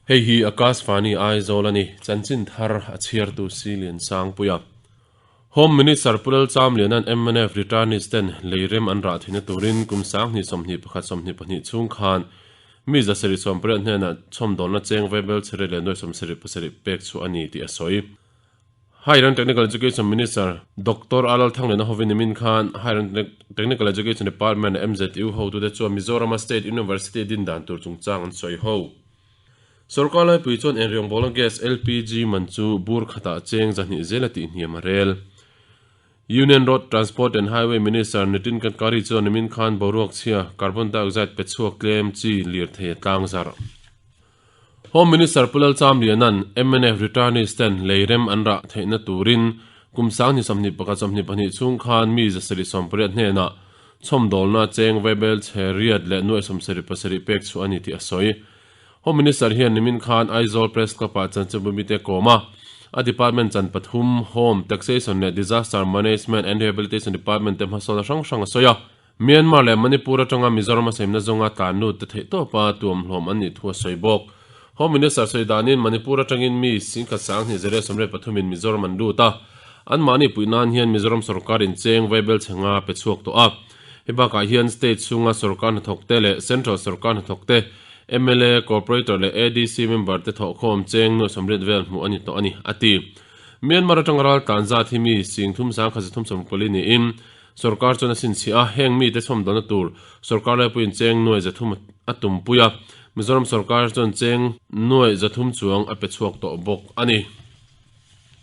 Hei hi Akashvani Aizawl a ni, chanchin thar a chhiartu Silian Sangpuia. Home Minister Pu Lalchamliana'n mnf returnees ten lei rem an rah theihna turin kum 2021 22 chhung khan mi 780 hnenah chhawmdawlna cheng vaibel chhe leh nuai 77 pek chhuah a ni tih a sawi. Higher and Technical Education Minister Doctor A Lalthangliana hovin nimin khan Higher and Technical Education Department MZU hotute chuan Mizorama State University din dan tur chungchang an sawi ho. Sorkar laipui chuan enriangbawlna gas, LPG, man chu bur khatah cheng 200 zel a tihhniam a rel. Union Road Transport and Highway Minister Nitin Gadkari chuan nimin khan boruak chhia, carbon dioxide pe chhuak tlem chi lirthei a tlang zarh. Home Minister Pu Lalchamliana'n mnf returnees ten lei rem an rah theihna turin kum 2021 22 chhung khan mi 780 hnenah chhawmdawlna cheng vaibel chhe riat leh nuai 77 pek chhuah a ni tih a sawi. Home Minister hian nimin khan Aizawl Press Club-ah chanchinbu mite kawm a, a department chan pathum, Home, Taxation leh Disaster Management and Rehabilitation Department te hmasawnna hrang hrang a sawi a. Myanmar leh Manipur atanga Mizoram a saimna zawnga tlan lut te theihtawpa tuamhlawm an nih thu a sawi bawk. Home Minister sawi danin Manipur atangin mi singkhat sanghnih zere sawmriat pathumin Mizoram an lut a, anmahni puih nan hian Mizoram sorkar incheng vaibel chhe nga pe chhuak tawh a. Hei bakah hian state chhunga sorkar hnathawkte leh central sorkar hnathawkte, mla, corporator leh ADC member te thawhkhawm cheng nuai sawmriat vel hmuh a ni tawh a ni, a ti. Myanmar atanga raltlan zat hi mi sing thum sangkhat zathum sawmkawli niin sorkar chuan a sinchhiah a, heng mite chhawmdawlna tur sorkar laipuiin cheng nuai zathum a tumpui a, Mizoram sorkar chuan cheng nuai zathum chuang a pe chhuak tawh bawk a ni.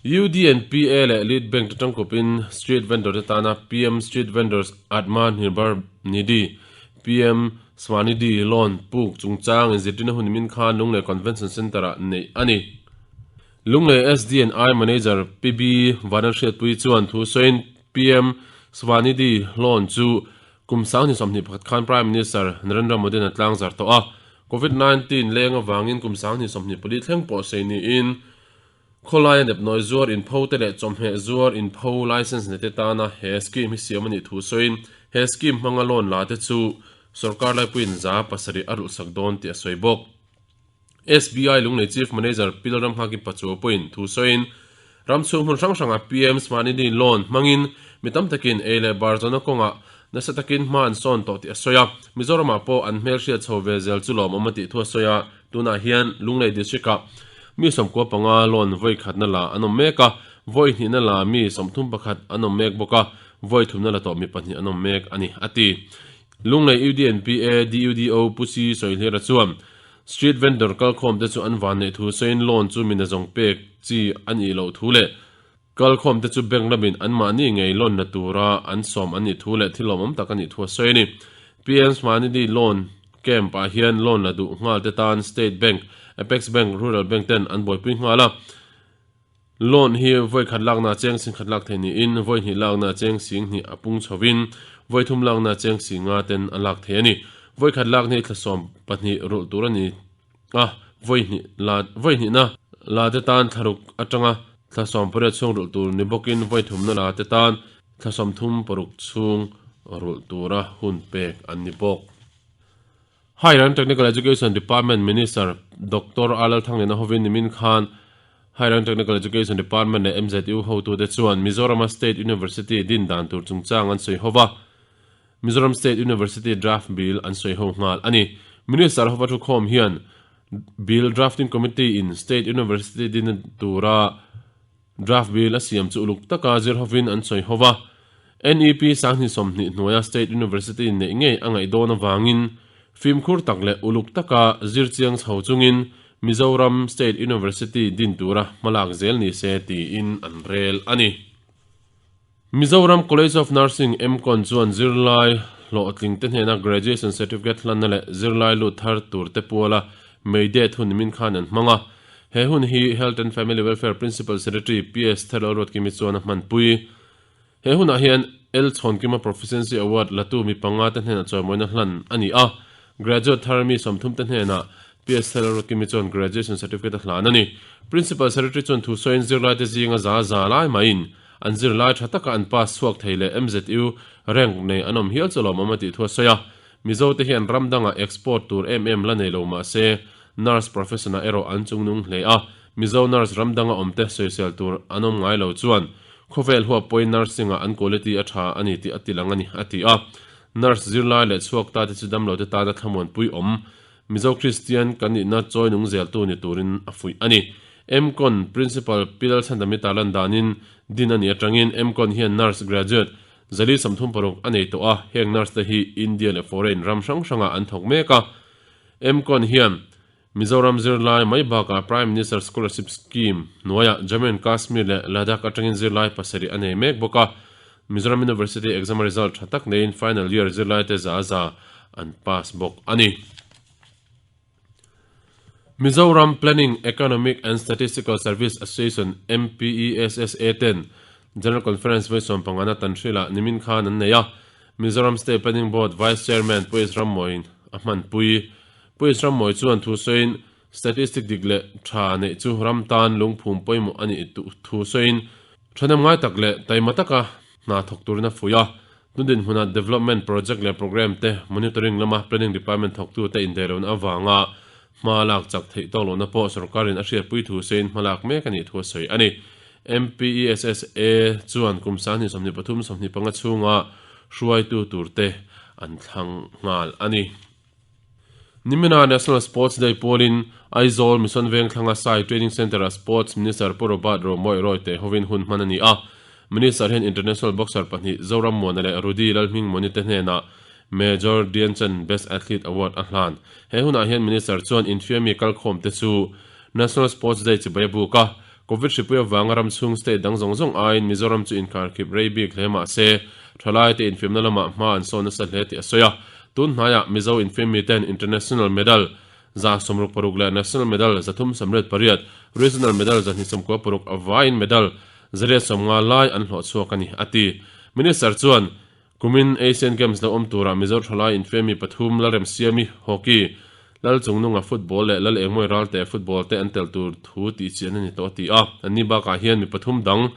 UDNPA leh Lead Bank te tangkawpin Street Vendor te tana PM Street Vendors Atma Nirbhar Nidhi, PM Swanidhi, Loan puk chungchang inzirtirna hun nimin khan Lunglei Convention Centre-ah neih a ni. Lunglei SDNI Manager PB Vanlalhriatpuii chuan thu sawiin PM Swanidhi Loan chu kum 2021 khan Prime Minister Narendra Modi-a'n a tlangzar tawh a, Covid 19 leng avangin kum 2024 thleng pawh sei niin Khawlaia nepnawi zuar inpho te leh chawhmeh zuar inpho licence nei te tana he scheme hi siam a nih thu sawiin he scheme hmanga loan la te chu sorkar laipuiin 700 a rulhsak dawn tih a sawi bawk. SBI Lunglei Chief Manager Pil Ramnghaki Pachuau pawhin thu sawiin ram chhung hmun hrang hrangah PM Svanidhi loan hmangin mi tam takin ei leh bar zawhna kawngah nasa takin hma an sawn tawh tih a sawi a. Mizoramah pawh an hmelhriat chho ve zel chu lawmawm a tih thu a sawi a. Tunah hian Lunglei District-ah mi 15 loan vawi khatna la an awm mek a, vawi hnihna la mi 31 an awm mek bawk a, vawi thumna la tawh mi pahnih an awm mek a ni, a ti. Lunglei UDNPA DUDO Pu Si Sawihlira chuan Street vendor kalkhawmte chu an van neih thu sawiin loan chu mina zawng pek chi a nih loh thu leh kalkhawmte chu bank lamin anmahni ngei loan la tura an sawm an nih thu leh thil lawmawm tak a nih thu a sawi a ni. PM Svanidhi Loan Camp ah hian loan la duh nghal te tan State Bank, Apex Bank, Rural Bank ten an buaipui nghal a. Loan hi vawi khat lakna cheng sing khat lak thei niin vawi hnih lakna cheng sing hnih a pung chhovin vawi thum lakna cheng sing nga ten a lak thei a ni. Vawi khat lak ni thla 12 rulh tur a ni a, vawi hnih la vawi hnihna la te tan thla ruk atanga thla 18 chhung rulh tur ni bawkin vawi thumna la te tan thla 36 chhung rulh tura hun pek an ni bawk. Higher and Technical Education Department Minister Doctor A Lalthangliana hovin nimin khan Higher and Technical Education Department leh MZU hotute chuan Mizorama State University din dan tur chungchang an sawi hova, Mizoram State University Draft Bill an sawi ho nghal a ni. Minister hova thukhawm hian Bill Drafting Committee in State University din tura Draft Bill a siam chu uluk taka zir hovin an sawi ho va. NEP 2020 hnuaia State University neih ngei a ngaih dawn avangin fimkhur tak leh uluk taka zir chiang chho chungin Mizoram State University din tura hmalak zel ni se tiin an rel a ni. Mizoram College of Nursing, MCON, chuan zirlai hlawhtling te hnena Graduation Certificate hlanna leh zirlai lut thar tur te puala May Day hun nimin khan an hmang a. He hun hi Health and Family Welfare Principal Secretary PS Therlal Ruatkimi chuan a hmanpui. He hunah hian L Chhawnkima Proficiency Award latu mi panga te hnenah chawimawina hlan a ni a. Graduate thar mi 30 te hnenah PS Therlal Ruatkimi chuan Graduation Certificate a hlan a ni. Principal Secretary chuan thusawiin zirlaite zinga za za lai maiin an zirlai tha taka an pass chhuak thei leh MZU rank nei an awm hial chu lawmawm a tih thu a sawi a. Mizote hian ram dangah export tur em em la nei lo mah se. Nurse profession ah erawh an chungnung hle a, Mizo nurse ram danga awmte sawisel tur an awm ngai lo chuan khawvel huap pawhin nursing ah an quality a tha a ni tih a tilang a ni, a ti a. Nurse zirlai leh chhuak ta te chu damlote tana thlamuanpui awm Mizo Kristian kan nihna chawi nung zeltu ni turin a fuih a ni. MCON Principal Pi Lalchhandami tarlan danin din a nih atangin MCON hian nurse graduate zali 36 a nei tawh a, heng nurse te hi India leh foreign ram hrang hrangah an thawk mek a. MCON hian Mizoram zirlai mai bakah Prime Minister Scholarship Scheme hnuaiah Jammu and Kashmir leh Ladakh atangin zirlai pasarih a nei mek bawk a. Mizoram University exam result tha tak neiin final year zirlaite za za an pass bawk a ni. Mizoram Planning, Economic and Statistical Service Association, MPESSA, ten General Conference vawi sawmpangana Tanhril-ah nimin khan an nei a. Mizoram State Planning Board Vice Chairman Pu Isram Mawiin a hmanpui. Pu Isram Mawi chuan thu sawiin statistic dik leh tha neih chu ram tan lungphum pawimawh a nih thu sawiin thahnem ngai tak leh taima taka hna thawk turin a fuih a. Tun dinhmunah development project leh programme te monitoring lama planning department thawktute indaihlohna avanga hma lak chak theih tawk lohna pawh sorkarin a hriatpui thu sawiin hma lak mek a nih thu a sawi a ni. MPESSA chuan kum 2023 25 chhunga hruaitu turte an thlang nghal a ni. Nimina National Sports Day pawlin Aizawl Mission Vengthlanga Sai Training Centre-ah Sports Minister Pu Robert Romawih Royte hovin hun hman a ni a. Minister hian International Boxer pahnih Zoram Muana leh Rudy Lalhmingmuani te hnenah Major Dhyanchand Best Athlete Award a hlan. He hunah hian Minister chuan infiammi kalkhawmte chu National Sports Day chibai a buk a. Covid hripui avanga ram chhung state dang zawng zawng aiin Mizoram chu inkharkhip rei bik hle mah se, thalaite infiamna lamah hma an sawn nasa hle tih a sawi a. Tun hnaiah Mizo infiammi ten International Medal 166 leh National Medal 388, Regional Medal 296 avaiin medal 150 lai an hlawh chhuak a ni, a ti. Minister chuan, Kumin Asian Games lo awm turah Mizo thalai infiammi pathum Lalremsiami, Hockey, Lalchungnunga, Football, leh Lalengmawi Ralte, Football, te an tel tur thu tih chian a ni tawh a ti a. Anni bakah hian mi pathum dang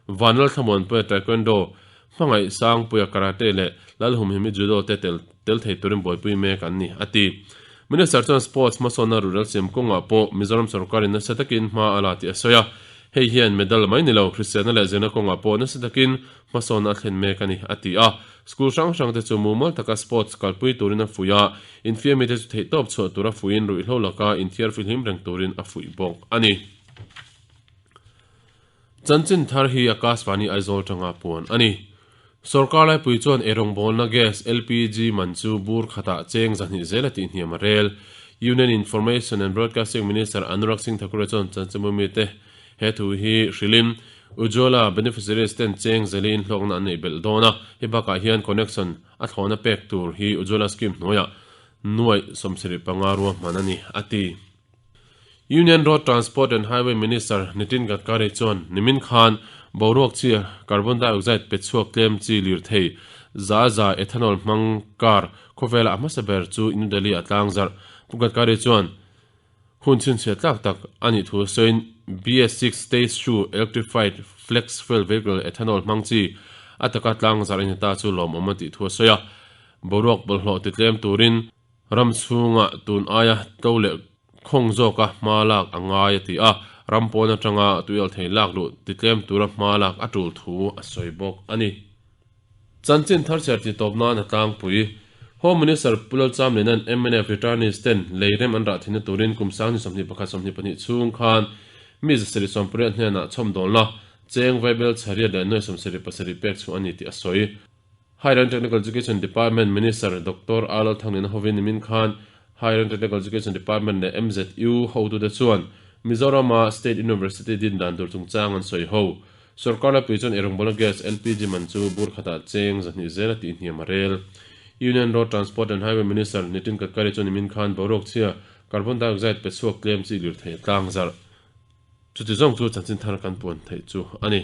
Van Lalthlamuanpuia, Taekwondo, Hmangaih Sangpuia, Karate, leh Lalhumhimi, Judo, te tel tel thei turin buaipui mek an ni, a ti. Minister chuan sports hmasawnna rural siam kawngah pawh Mizoram sorkarin nasa takin hma a la tih a sawi a. Hei hian medal mai ni lo, hriselna leh zirna kawngah pawh nasa takin hmasawnna a thlen mek a ni, a ti a. School hrang hrang te chu mumal taka sports kalpui turin a fuih a, infiammi te chu theihtawp chhuah tura fuihin ruihhlo laka inthiar fihlim reng turin a fuih bawk a ni. Chanchin thar hi Akashvani Aizawl tanga puan a ni. Sorkar laipui chuan eirawngbawlna gas, LPG, man chu bur khatah cheng 200 zel a tihhniam a rel. Union Information and Broadcasting Minister Anurag Singh Thakur-a chuan chanchinbumi te He thu hi hrilhin Ujjwala beneficiaries ten cheng zeliin hlawkna an neih belh dawn a, hei bakah hian connection a thlawhna pek tur hi Ujjwala scheme hnuaiah nuaih 75 ruahman a ni, a ti. Union Road Transport and Highway Minister Nitin Gadkari chuan nimin khan boruak chi carbon dioxide pe chhuak tlem chi lirthei za za ethanol hmang car khawvela a hmasa ber chu New Delhi a tlangzarh. Pu Gadkari chuan Hun chhinchhiah tlak tak a nih thu sawiin BS6 Stage 2 Electrified Flex Fuel Vehicle Ethanol hmang chi a taka tlang zarh a ni ta chu lawmawm a tih thu a sawi a. Boruak bawlhhlawh titlem turin ram chhungah tun aia tlo leh khawng zawka hma lak a ngai a ti a, ram pawn atanga tuialthei lak luh titlem tura hma lak a tul thu a sawi bawk a ni. Chanchin thar chhiar tih tawp nan a tlangpui. Home Minister Pu Lalchamliana'n mnf returnees ten lei rem an rah thinna turin kum 2021 22 chhung khan mi 780 hnenah chhawmdawlna cheng vaibel chhariat leh nuai 77 pek chhuah a ni tih a sawi. Higher and Technical Education Department Minister Doctor A Lalthangliana hovin nimin khan Higher and Technical Education Department leh MZU hotute chuan Mizorama State University din dan tur chungchang an sawi ho. Sorkar laipui chuan eirawngbawlna gas, LPG, man chu bur khatah cheng 200 zel a tihhniam a rel. Union Road Transport and Highway Minister Nitin Gadkari chuan nimin khan boruak chhia, carbon dioxide pe chhuak tlem chi lirthei a tlang zarh. Chuti zawng chu chanchin thar kan puan theih chu a ni.